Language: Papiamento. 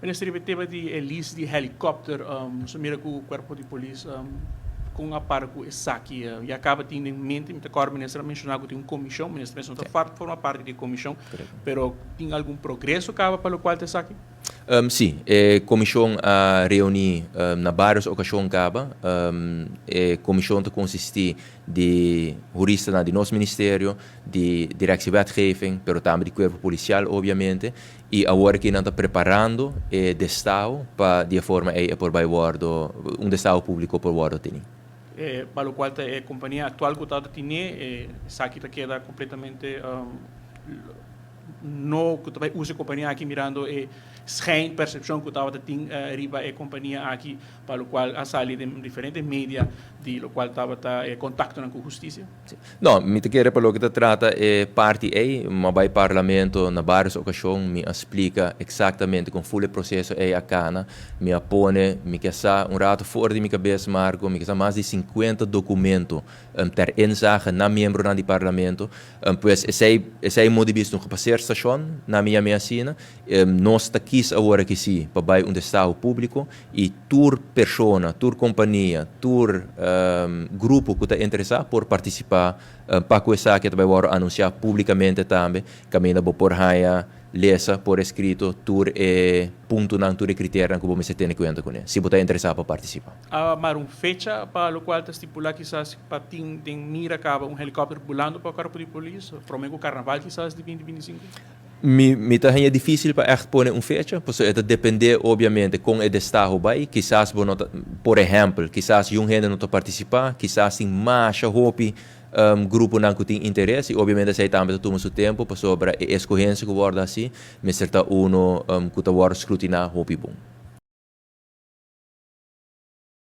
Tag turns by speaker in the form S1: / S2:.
S1: Minister, riba e tema di e lease di helikòpter, nos a mira ku kuerpo di polis kon a para ku esaki. Ya kaba tin den mente, mi ta kòrda minister a menshoná ku tin un komishon, minister mes no ta forma parti di e komishon, pero tin algun progreso kaba pa lokual ta esaki?
S2: Sí, e komishon a reuní na vários okashon kaba. E komishon ta konsistí di huristanan di nos ministerio, di Directie Wetgeving, pero tambe di Kuerpo Polisial obviamente. I awor aki nan ta preparando e destaho pa di e forma ei e por bai wòrdu, un destaho públiko por wòrdu tení.
S1: E pa lokual ta e kompania aktual ku ta tine, esaki ta keda kompletamente no ku ta bai usa e kompania aki mirando e schijn persepshon ku tabata tin riba e kompania aki pa lokual a sali den diferente media di lokual tabata e kontaktonan ku hustisia.
S2: No, mi ta kere pa loke ta trata e parti ei, mi a bai Parlamento na varios ocasion, mi a splica exactamente con ful e proceso ei a cana, mi a pone, mi ke sa un rato for di mi cabes, Marco, mi ke sa mas di 50 documento ter inzage na miembronan di Parlamento, pues esei, esei modo di bista un gepasseerd station, na mi yam'e asina, nos ta kis awor aki si pa bai un destaho publico i tur persona, tur kompania, tur grupo ku ta interesá por partisipá pa ku esaki ta bai wòrdu anunsiá públikamente tambe, kaminda bo por haña lesa por eskrito tur e puntonan, tur e kriterionan ku bo mester tene kuenta kuné, si bo ta interesá pa partisipá.
S1: A mara un fecha pa lokual ta stipulá kisas pa tin den mira kaba un helikòpter bulando pa Kuerpo di Polis promé ku karnaval kisas di 2025?
S2: Mi ta haña difísil pa ègt pone un fecha, pasobra e ta dependé obviamente kon e destaho bai. Kisas bo no ta, por ehèmpel, kisas yun hende no ta partisipá, kisas tin masha hopi gruponan ku tin interes i obviamente esei tambe ta tuma su tempu pasobra e eskohensia ku wòrdu hasi mester ta uno ku ta wòrdu skrutiná hopi bon.